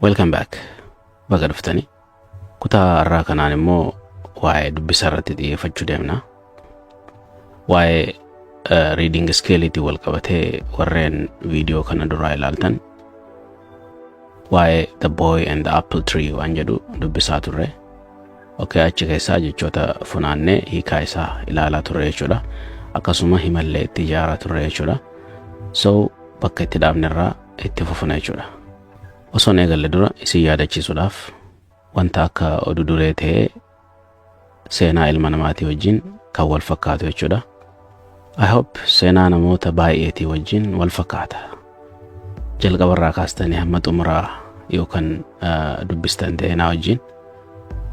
Welcome back. Baga dhuftani. Kutaa har'aa kanaan immoo waa'ee dubbisa irratti xiyyeeffachuu deemna. Waa'ee reading skilliitiin wal qabatee warreen viidiyoo kana duraa ilaaltan waa'ee The Boy and the Apple Tree waan jedhu dubbisaa turre. Okay, achi keessaa jechoota funaannee hiikaa isaa ilaalaa turre jechuudha. Akkasuma himallee itti ijaaraa turre jechuudha. So bakka itti dhaabne irraa itti fufna jechuudha. Osoo hin eegalle dura isin yaadachiisuudhaaf, wanta akka oduu duree ta'ee seenaa ilma namaatii wajjin kan wal fakkaatu jechuudha. I hope seenaa namoota baay'eetii wajjin wal fakkaata. Jalqabarraa kaastanii hamma xumuraa yookaan dubbistan ta'e naa wajjin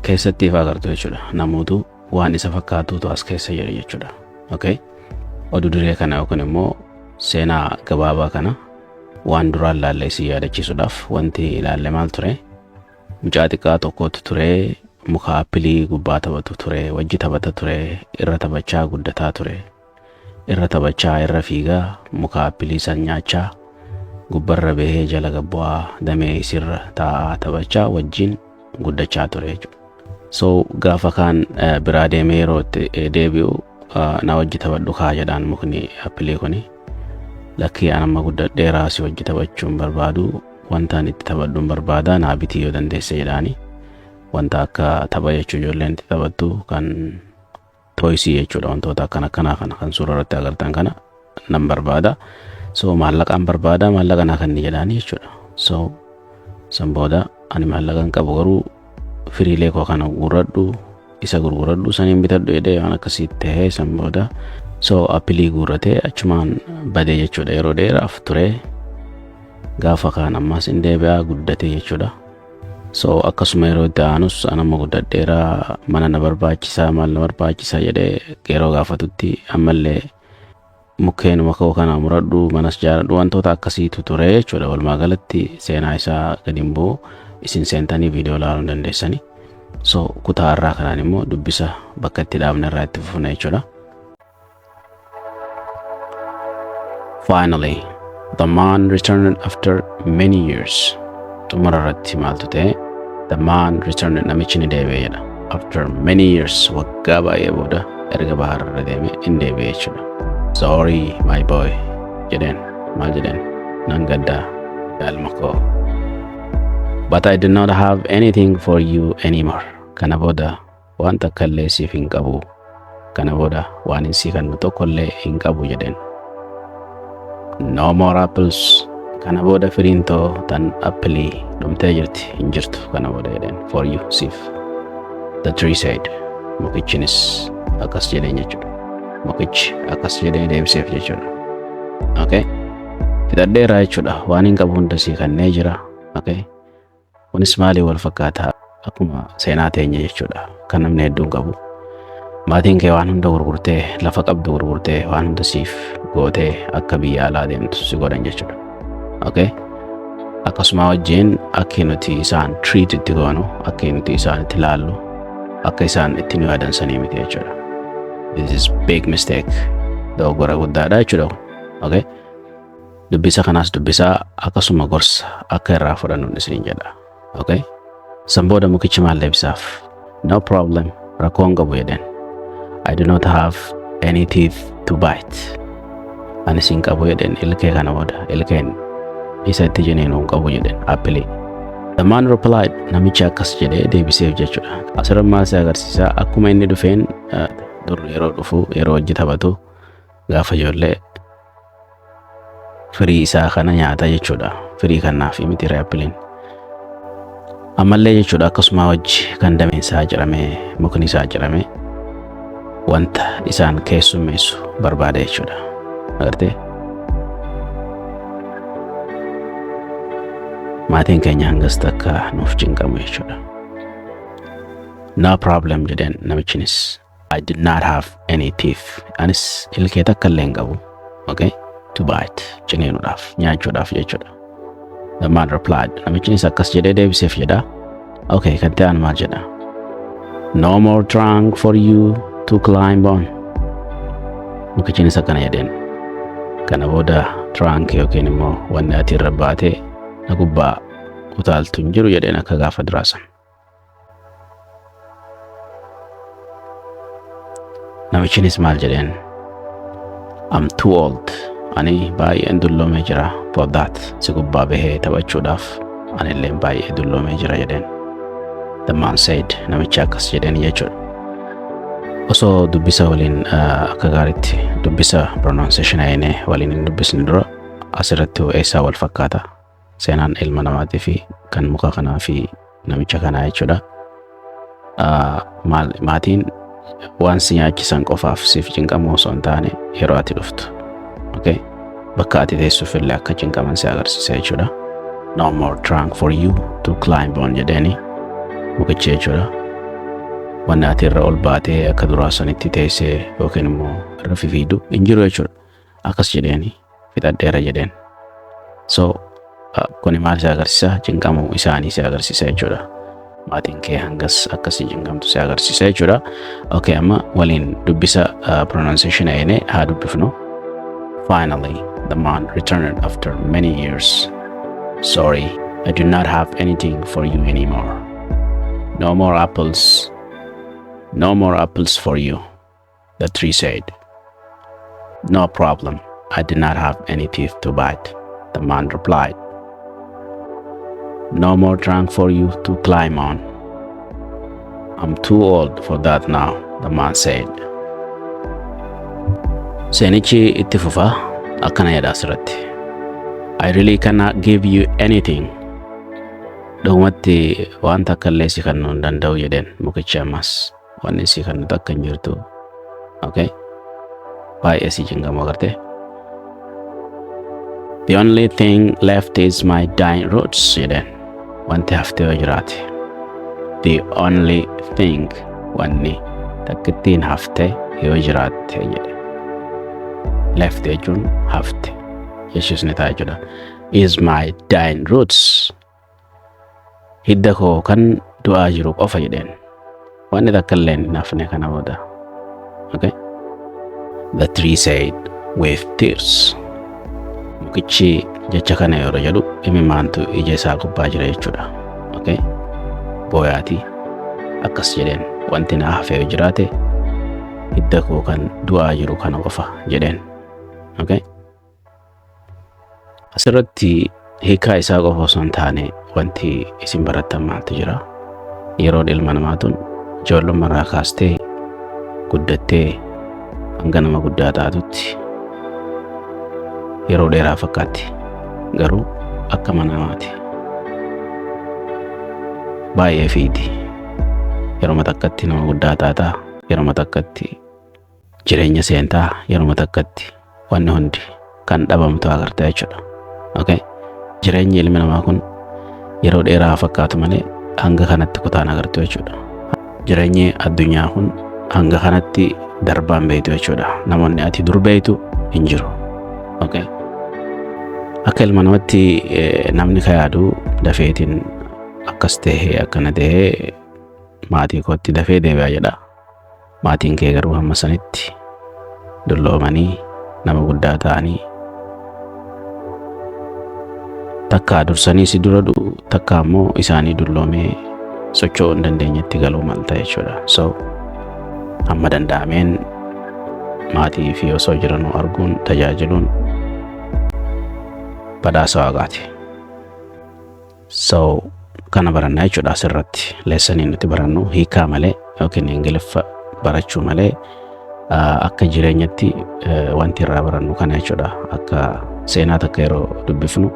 keessatti ifa agartu jechuudha. Namootu waan isa fakkaatutu as keessa jira jechuudha. Okay? Oduu duree kana yookaan immoo seenaa gabaabaa kana waan duraan laalle isin yaadachiisuudhaaf, wanti ilaalle maal ture? Mucaa xiqqaa tokkotu ture, muka appilii gubbaa taphatu ture, wajji taphata ture, irra taphachaa guddataa ture. Irra taphachaa, irra fiigaa, muka appilii san nyaachaa, gubbarra bahee jala gabbu'aa, damee isirra taa'aa taphachaa wajjin guddachaa ture jechuudha. So gaafa kaan biraa deemee yeroo itti deebi'u, "Na wajji taphadhu kaa," jedhaan mukni appilii kuni. "Lakkii, an amma guddadheeraa, si wajji taphachuu hin barbaadu, wanta ani itti taphadhu hin barbaada, naa bitii yoo dandeesse," jedhaani. Wanta akka tapha jechuu ijoolleen itti taphattu kan toysii jechuudha, wantoota akkana akkanaa kana kan suura irratti agartan kana nan barbaada. So maallaqaan barbaada, maallaqa naa kenni jedhaani jechuudha. So san booda, "Ani maallaqa hin qabu, garuu firiilee koo kana guurradhu, isa gurguradhu, saniin bitadhu," jedhee waan akkasii ta'ee, san booda so appilii guurratee achumaan badee jechuudha. Yeroo dheeraaf ture, gaafa kaan ammas hin deebi'aa guddatee jechuudha. So akkasuma yeroo itti aanus, "An amma guddadheeraa, mana na barbaachisaa, maal na barbaachisaa?" jedhee yeroo gaafatutti, ammallee mukkeenuma koo kana muradhu, manas jaaradhu, wantoota akkasiitu ture jechuudha. Walumaa galatti seenaa isaa gadi hin bu'u, isin seentanii viidiyoo ilaaluu dandeessani. So kutaa irraa kanaan immoo dubbisa bakka itti dhaabne irraa itti fufna jechuudha. Finally, the man returned after many years. Xumura irratti maaltu ta'e? The man returned, namichi ni deebi'e jedha. After many years, waggaa baay'ee booda, erga bahar irra deeme in deebi'e jechuudha. "Sorry, my boy," jedheen. Maal jedheen? "Nan gaddaa, ilma koo. But I do not have anything for you anymore." Kana booda waan takka illee siif hin qabu. Kana booda waan hin sii kennu tokko illee hin qabu jedheen. No more apples. Kana booda firiin too tan appilii dhumtee jirti, hin jirtu kana booda jedheen, for you, siif. The tree said. Mukichinis akkas jedheen jechuudha. Mukichi akkas jedhee deebiseef jechuudha. Okay. Fixadheeraa jechuudha. Waan hin qabu hunda sii kennee jira. Okay. Kunis maaliin wal fakkaataa? Akkuma seenaa teenya jechuudha. Kan namni hedduun qabu. Maatiin kee waan hunda gurgurtee, lafa qabdu gurgurtee, waan hunda siif gootee akka biyya alaa deemtu si godhan jechuudha. Okay. Akkasuma wajjin akki nuti isaan treat itti goonu, akka nuti isaan itti ilaallu, akka isaan itti nu yaadan sanii miti jechuudha. This is big mistake. Dogoggora guddaadha jechuudha kun. Okay. Dubbisa kanaas dubbisaa, akkasuma gorsa akka irraa fudhannu isiniin jedha. Okay. San booda mukichi maal deebisaaf? "No problem," rakkoo hin qabu jedheen. "I do not have any teeth to bite." Ani sin qabu jedheen ilkee, kana booda ilkeen isa itti jeniinu hin qabu jedheen appilii. The man replied, namichi akkas jedhee deebiseef jechuudha. Asirra maal si agarsiisa? Akkuma inni dhufeen, dur yeroo dhufu, yeroo hojii taphatu, gaafa ijoollee firii isaa kana nyaata jechuudha. Firii kanaaf miti appiliin. Ammallee jechuudha, akkasuma wajji kan dameen isaa ciramee, mukni isaa ciramee, wanta isaan keessummeessu barbaada jechuudha. Agartee? Maatiin keenya hangas takka nuuf cinqamu jechuudha. "No problem," jedheen namichinis. "I did not have any teeth." Anis ilkee takka illee hin qabu. Okay? To bite. Ciniinuudhaaf, nyaachuudhaaf jechuudha. The man replied. Namichinis akkas jedhee deebiseef jedha. Okay, kan ta'an maal jedha? "No more trunk for you to climb on." Mukichinis akkana jedheen. Kana booda trunk yookiin immoo wanni ati irra baatee na gubbaa utaaltu hin jiru jedheen akka gaafa duraa san. Namichinis maal jedheen? "I'm too old. Ani baay'een dulloomee jira for that. Si gubbaa bahee taphachuudhaaf anilleen baay'ee dulloomee jira" jedheen. The man said, namichi akkas jedheen jechuudha. Osoo dubbisa waliin akka gaariitti dubbisa pronunciation aynee waliin hin dubbisne dura, asirratti eessaa wal fakkaata seenaan ilma namaatii fi kan muka kanaa fi namicha kanaa jechuudha. Maal maatiin waan si nyaachisan qofaaf siif cinqamu osoo hin taane, yeroo ati dhuftu. Okay? Bakka ati teessuuf illee akka cinqaman si agarsiisa jechuudha. "No more trunk for you to climb on" jedheeni mukichi jechuudha. Wanni ati irra ol baatee akka duraa sanitti teessee yookiin immoo irra fifiidu hin jiru jechuudha. Akkas jedheeni, fixadheera jedheen. So kuni maal si agarsiisa? Cinqamuu isaanii si agarsiisa jechuudha. Maatiin kee hangas akkasii cinqamtu si agarsiisa jechuudha. Okay, amma waliin dubbisa pronunciation eenee haa dubbifnu. Finally, the man returned after many years. "Sorry, I do not have anything for you anymore. No more apples. No more apples for you," the tree said. "No problem. I did not have any teeth to bite," the man replied. "No more trunk for you to climb on. I'm too old for that now," the man said. Seenichi itti fufaa akkana jedha asirratti. "I really cannot give you anything." Dhugumatti waan takka illee si kennuu hin danda'u jedheen mukichi ammas. Wanni si kennu takka hin jirtu. Okay? Baay'ee si cinqamu agartee. "The only thing left is my dying roots" jedheen. Wanti haftee yoo jiraate. The only thing, wanni takkittiin hafte yoo jiraatte jedhe. Left jechuun hafte jechuus ni ta'a jechuudha. Is my dying roots. Hidda koo kan du'aa jiru qofa jedheen. Wanni takka illee hin hafne kana booda. Okay? The tree said with tears. Mukichi jecha kana yeroo jedhu imimmaantu ija isaa gubbaa jira jechuudha. Okay? Booyaati akkas jedheen, wanti na hafe yoo jiraate hidda koo kan du'aa jiru kana qofa jedheen. Okay? Asirratti hiikaa isaa qofa osoo hin taane wanti isin barattan maaltu jira? Yeroon ilma namaa tun ijoollummaa irraa kaastee guddattee hanga nama guddaa taatutti yeroo dheeraa fakkaatti. Garuu akka mana namaati. Baay'ee fiiti. Yeroo takkatti nama guddaa taataa, yeroo takkatti jireenya seentaa, yeroo takkatti wanni hundi kan dhabamtu agarta jechuudha. Okay? Jireenyi ilmi namaa kun yeroo dheeraa fakkaatu malee hanga kanatti kutaan agartu jechuudha. Jireenyi addunyaa kun hanga kanatti darbaan beektu jechuudha. Namoonni ati dur beektu hin jiru. Okay? Akka ilma namatti namni ka yaadu dafeetiin akkas tahee akkana tahee maatii kootti dafee deebi'a jedha. Maatiin kee garuu hamma sanitti dulloomanii nama guddaa ta'anii takka dursanii si dura du'u, takka ammoo isaanii dulloomee socho'uu hin dandeenyetti galuu malta jechuudha. So hamma danda'ameen maatii fi osoo jiranuu arguun tajaajiluun badhaasa waaqaati. So kana barannaa jechuudha asirratti. Lessonii nuti barannu hiikaa malee yookiin Ingiliffa barachuu malee akka jireenyatti wanti irraa barannu kana jechuudha. Akka seenaa takka yeroo dubbifnu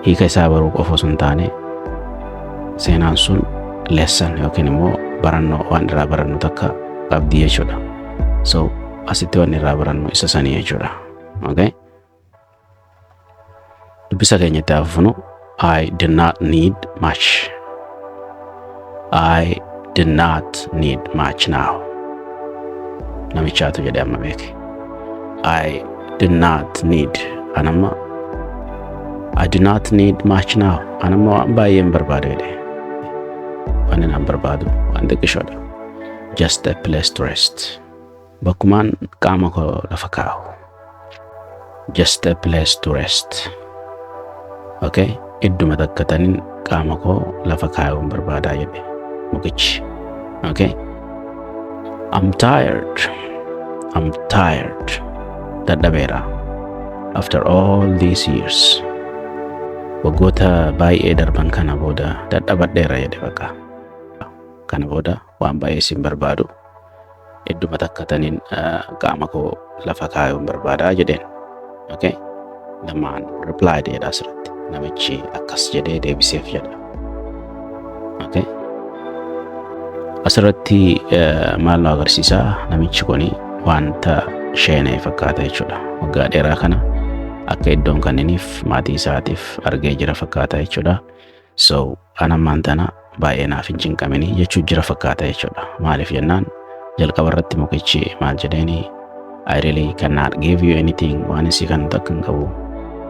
hiika isaa baruu qofa osoo hin taane, seenaan sun lesson yookiin immoo barannoo waan irraa barannu takka qabdi jechuudha. So asitti wanni irraa barannu isa sanii jechuudha. Okay? Dubbisa keenyatti haa fufnu. "I did not need much. I did not need much now." Namichaatu jedhe amma beeke. I did not need anamma, "I do not need much now." Anamma waan baay'ee hin barbaadu jedhe. Waan inni barbaadu waan xiqqishoodha. "Just a place to rest." Bakkumaan qaama koo lafa kaa'u. Just a place to rest. Okay? Idduma takka tanin qaama koo lafa kaayuun barbaadaa jedhe mukichi. Okay? I'm tired. I'm tired. Dadhabeera. After all these years. Waggoota baay'ee darban kana booda dadhabadheera jedhe bakka. Kana booda waan baay'ee sin barbaadu. Idduma takka taniin qaama koo lafa kaayuun barbaadaa jedheen. Okay? The man replied jedha asirratti. Namichi akkas jedhee deebiseef jedha. Okay? Asirratti maal nu agarsiisaa? Namichi kuni wanta sheenee fakkaata jechuudha. Waggaa dheeraa kana akka iddoon kanniniif maatii isaatiif argee jira fakkaata jechuudha. So an ammaan tana baay'ee naaf hin cinqamini jechuu jira fakkaata jechuudha. Maaliif jennaan, jalqaba irratti mukichi maal jedheeni? "I really cannot give you anything", waan isii kan takka hin qabu.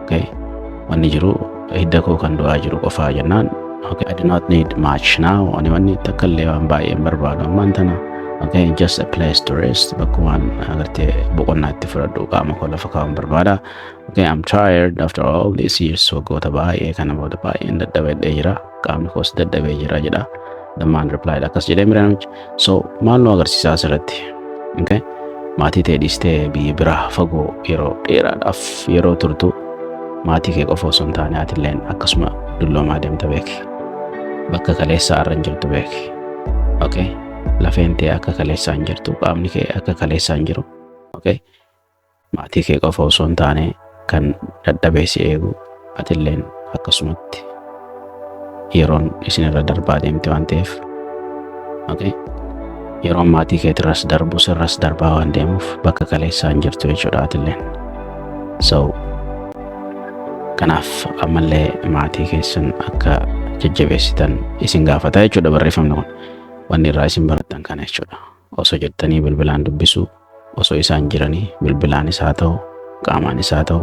Okay? Wanni jiru hidda koo kan du'aa jiru qofaa jennaan, okay, I do not need much now, ani wanni takka illee waan baay'ee hin barbaadu ammaan tana. Okay, just a place to rest, bakkumaan agartee boqonnaa itti fudhadhu qaama koo lafa kaa'uun barbaada. Okay, I'm tired after all these years, waggoota baay'ee kana booda baay'een dadhabee jira, qaamni koos dadhabee jira jedha. The man replied, akkas jedhee mira namichi. So maal nu agarsiisaa asirratti? Okay, maatii ta'e dhiistee biyya biraa fagoo yeroo dheeraadhaaf yeroo turtu, maatii kee qofa osoo hin taane atilleen akkasuma dulloomaa deemta beeki. Bakka kaleessaa irra hin jirtu beeki. Okay, lafeen tee akka kaleessaa hin jirtu, qaamni kee akka kaleessaa hin jiru. Okay, maatii kee qofa osoo hin taane kan dadhabee si eegu atilleen akkasumatti yeroon isin irra darbaa deemte waan ta'eef. Okay, yeroon maatii keetirras darbu sirras darbaa waan deemuuf bakka kaleessaa hin jirtu jechuudha atilleen. So kanaaf ammallee maatii keessan akka jajjabeessitan isin gaafata jechuudha barreeffamni kun. Wanni irraa isin barattan kana jechuudha. Osoo jettanii bilbilaan dubbisuu, osoo isaan jiranii bilbilaanis haa ta'u, qaamaanis haa ta'u,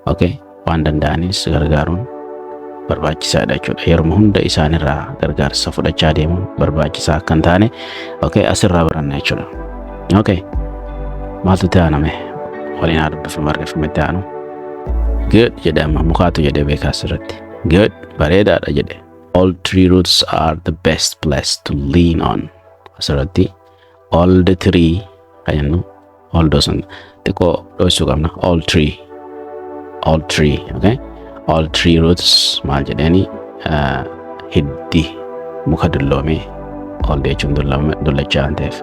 okay, waan danda'anis gargaaruun barbaachisaadha jechuudha. Yeroo hunda isaanirraa gargaarsa fudhachaa deemuun barbaachisaa akka hin taane, okay, asirraa baranna jechuudha. Okay, maaltu itti aaname? Waliin haa dubbifnu barreeffama itti aanu. "Good" jedhe amma mukaatu jedhe beekaa asirratti. "Good", bareedaadha jedhe. "Old tree roots are the best place to lean on." Asirratti old tree kan jennu old osoo xiqqoo dho'isuu qabna. Old tree. Old tree, okay? Old tree roots maal jedheeni? Hiddi muka dulloomee, old jechuun dullachaa waan ta'eef,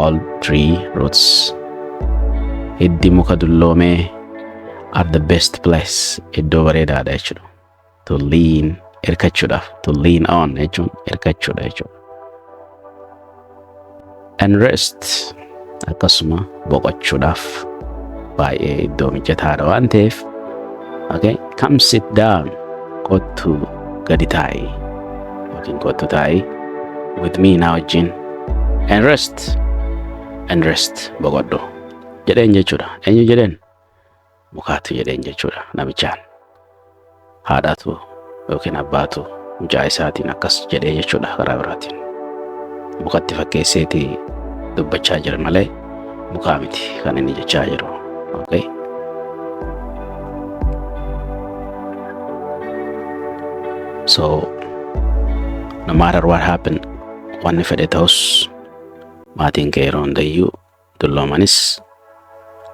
old tree roots, hiddi muka dulloomee, are the best place, iddoo bareedaadha jechuudha. To lean, hirkachuudhaaf, to lean on jechuun hirkachuudha jechuudha. And rest, akkasuma boqochuudhaaf baay'ee iddoo mijataadha waan ta'eef, okay, come sit down, kottu gadi taa'i yookiin kottu taa'i, with me, na wajjin, and rest, and rest, boqodhu jedheen jechuudha. Eenyu jedheen? Mukaatu jedheen jechuudha namichaan. Haadhatu yookiin abbaatu mucaa isaatiin akkas jedhee jechuudha karaa biraatiin. Mukatti fakkeesseeti dubbachaa jira malee mukaa miti kan inni jechaa jiru. Okay. So no matter what happened, wanni fedhe ta'us, maatiin kee yeroo hundayyuu dulloomanis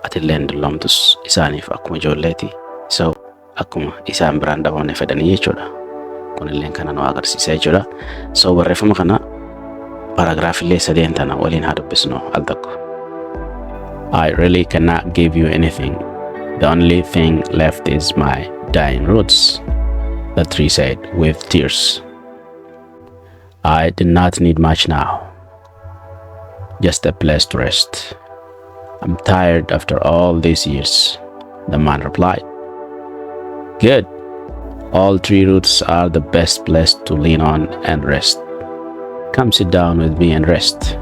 atilleen dulloomtus isaaniif akkuma ijoolleeti. So akkuma isaan biraan dhabamne fedhanii jechuudha. Kunilleen kana nu agarsiisa jechuudha. So barreeffama kana paragraafillee sadeen tana waliin haa dubbisnu al tokko. I really cannot give you anything. The only thing left is my dying roots, the tree said with tears. I did not need much now. Just a place to rest. I'm tired after all these years, the man replied. Good. Old tree roots are the best place to lean on and rest. Come sit down with me and rest.